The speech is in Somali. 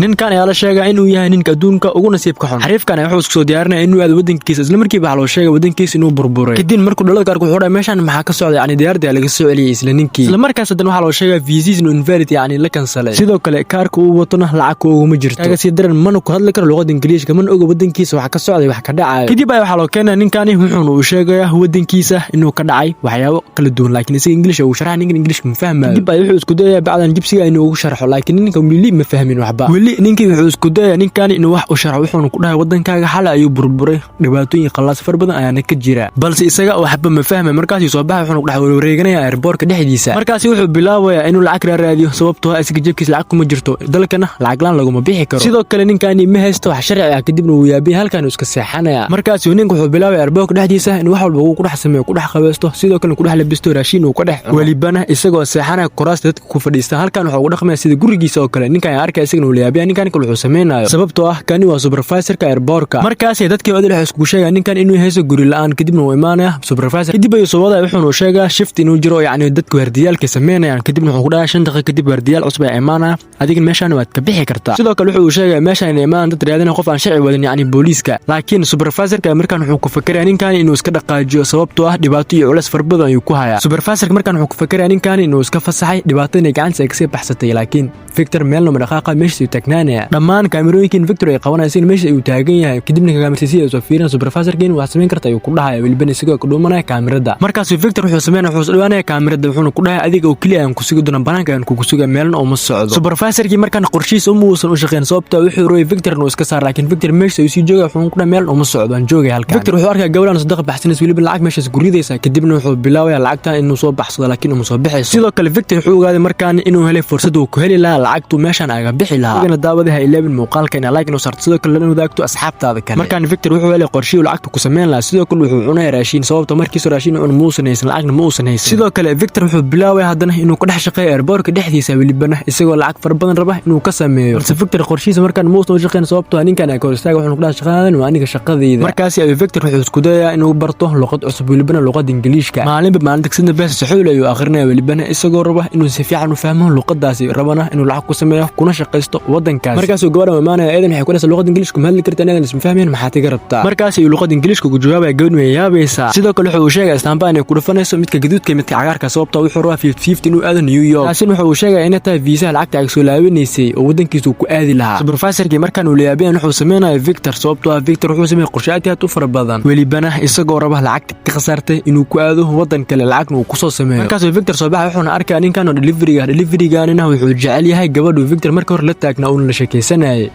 Ninkan ayaa la sheegaa inuu yahay ninka adduunka ugu nasiibka xun. Xariifkan ayaa wuxuu isku soo diyaarinaya inuu aado waddankiisa. Isla markiiba waxaa loo sheegay waddankiisa inuu burburay. Kadib markuu dhalada arko, wuxuu dhahay: "Meeshan maxaa ka socda?" Yacni diyaaradda ayaa laga soo celiyey isla ninkii. Isla markaas haddana waxaa loo sheegaa viisiis inuu invalid, yacni la kansalay. Sidoo kale kaarka uu watona lacag uguma jirto. Kaaga sii daran, mana ku hadli karo luqadda Ingiliishka, mana oga waddankiisa wax ka socday, wax ka dhacayo. Kadib ayaa waxaa loo keenaya ninkani, wuxuuna uu sheegayaa waddankiisa inuu ka dhacay waxyaabo kala duwan, laakiin isaga Ingiliishka uu sharaxa, ninkan Ingiliishka ma fahmayo. Kadib ayaa wuxuu isku dayayaa bacdan jibsiga inuu ugu sharxo, laakiin ninka weli ma fahmin waxba. Weli ninkii wuxuu isku dayayaa ninkani inuu wax u sharxo, wuxuuna ku dhahay: "Waddankaaga xalay ayuu burburay, dhibaatooyin khallaas far badan ayaana ka jira," balse isaga waxba ma fahmay. Markaasuu soo baxay, wuxuuna ku dhex wareeganaya airportka dhexdiisa. Markaasi wuxuu bilaabayaa inuu lacag raaraadiyo, sababtoo ah isaga jebkiisa lacag kuma jirto, dalkana lacag laan laguma bixi karo. Sidoo kale ninkani ma haysto wax sharci ah. Kadibna wuu yaabiyay, halkan uu iska seexanaya. Markaasi ninka wuxuu bilaabaya airportka dhexdiisa inuu wax walba uu ku dhex sameeyo, ku dhex qabaysto, sidoo kale ku dhex labisto, raashin uu ka dhex cuno, welibana isagoo seexanaya kuraasta dadka ku fadhiista. Halkan wuxuu ugu dhaqmaya sida gurigiisa oo kale. Ninkan ayaa arkaya, isagana uu layaabaya ninkan kale wuxuu sameynayo, sababtoo ah kani waa supervisorka airportka. Markaasay dadkii odil waxay iskugu sheegaya ninkan inuu haysto guri la-aan. Kadibna uu imaanaya supervisor, kadib ayuu soo wadaya, wuxuuna u sheegaa shift inuu jiro, yacni dadka waardiyaalka sameynayaan. Kadibna wuxuu ku dhahay: "5 daqiiqo kadib waardiyaal cusub ayaa imaanaya, adigana meeshaan waad ka bixi kartaa." Sidoo kale wuxuu sheegaya meeshaan inay imaanaan dad raadinaya qof aan sharci wadin, yacni booliiska. Laakiin supervisorka markaan wuxuu ku fakeraya ninkan inuu iska dhaqaajiyo, sababtoo ah dhibaato iyo culeys fara badan ayuu ku hayaa. Supervisorka markaan wuxuu ku fakeraya ninkan inuu iska fasaxay, dhibaato inay gacantiisa ay kasii baxsatay. Laakiin Victor meelna ma dhaqaaqa, meeshiis ayuu taagnaanaya. Dhammaan kaamirooyinkin Victor ay qabanaya, isagana meesha ayuu taagan yahay. Kadibna kaamirsiisi ay soo fiirinaya, supervisorka in wax samayn karta ayuu ku dhahaya, welibana isagoo ka dhuumanaya kaamirada. Markaasuu Victor wuxuu sameynaya, wuxuu isdhiwaanaya kaamirada, wuxuuna ku dhahay: "Adiga oo keliya ayaan ku sugi doona, banaanka ayaan kugu suga, meelna uma socdo." Supervisorkii markaan qorshihiisa uma uusan u shaqeyn, sababtoo wuxuu rabay Victor inuu iska saar, laakiin Victor meesha ayuu sii joogaya, wuxuuna ku dhahay: "Meelna uma socdo, waan joogaya halkan." Victor wuxuu arkaya gabadhan sadaqa baxsanaysa, weliba lacag meeshaas guridaysa. Kadibna wuxuu bilaabaya lacagtan inuu soo baxsado, laakiin uma soo bixayso. Sidoo kale Victor wuxuu ogaaday markaan inuu helay fursad uu ku heli lahaa lacagtu meeshaan aga bixi lahaa. Adigana daawadaha 11 muuqaalka ina like inuu saarto, sidoo kale lana wadaagto asxaabtaada kale. Markaan Victor wuxuu helay qorshihii uu lacagta ku sameyn lahaa. Sidoo kale wuxuu cunaya raashin, sababta markiisoo raashin cun muusan haysan, lacagna ma uusan haysan. Sidoo kale Victor wuxuu bilaabaya haddana inuu ku dhex shaqeeyo airportka dhexdiisa, welibana isagoo lacag fara badan raba inuu ka sameeyo. Balse Victor qorshihiisa markaan muusan u shaqeyn, sababtoo ah ninkan ay ka hor istaaga, wuxuuna ku dhex shaqeynaadan waa aniga shaqadayda. Markaasi ayuu Victor wuxuu isku dayayaa inuu barto luqad cusub, welibana luqadda Ingiliishka. Maalinba maalinta kasida beesa saxuul ayuu akhrinaya, welibana isagoo raba inuu si fiican u fahmo luqadaasi, rabana inuu lacag ku sameeyo kuna shaqaysto waddankaasi. Markaasuu gabadhan imaanaya. Eedan waxay ku dhahaysaa: "Luqadda Ingiliishka ma hadli kartaa? Eedan isma fahmayn, maxaad iga rabtaa?" Markaas ayuu luqadda Ingiliishka ugu jawaabaya, gabadh way yaabaysaa. Sidoo kale wuxuu sheegaya istaamba inay ku dhufanayso midka gaduudka iyo midka cagaarka, sababtoo wuxuu rabaa 50-50 inuu aado New York. Taasina wuxuu uu sheegaya inay tahay viisaha lacagta ay soo laabanaysay oo waddankiisa uu ku aadi lahaa. Supervisorkii markaan uu layaabayan wuxuu sameynaya Victor, sababtoo ah Victor wuxuu sameeyey qorshe aad iyo aad u fara badan, welibana isagoo raba lacagta ka khasaartay inuu ku aado waddan kale, lacagna uu kusoo sameeyo. Markaasuu Victor soo baxay, wuxuuna arkaya ninkan oo deliveryga. Deliveryganina wuxuu jecel yahay gabadhu Victor marka hore la taagnaa uuna la sheekaysanayay.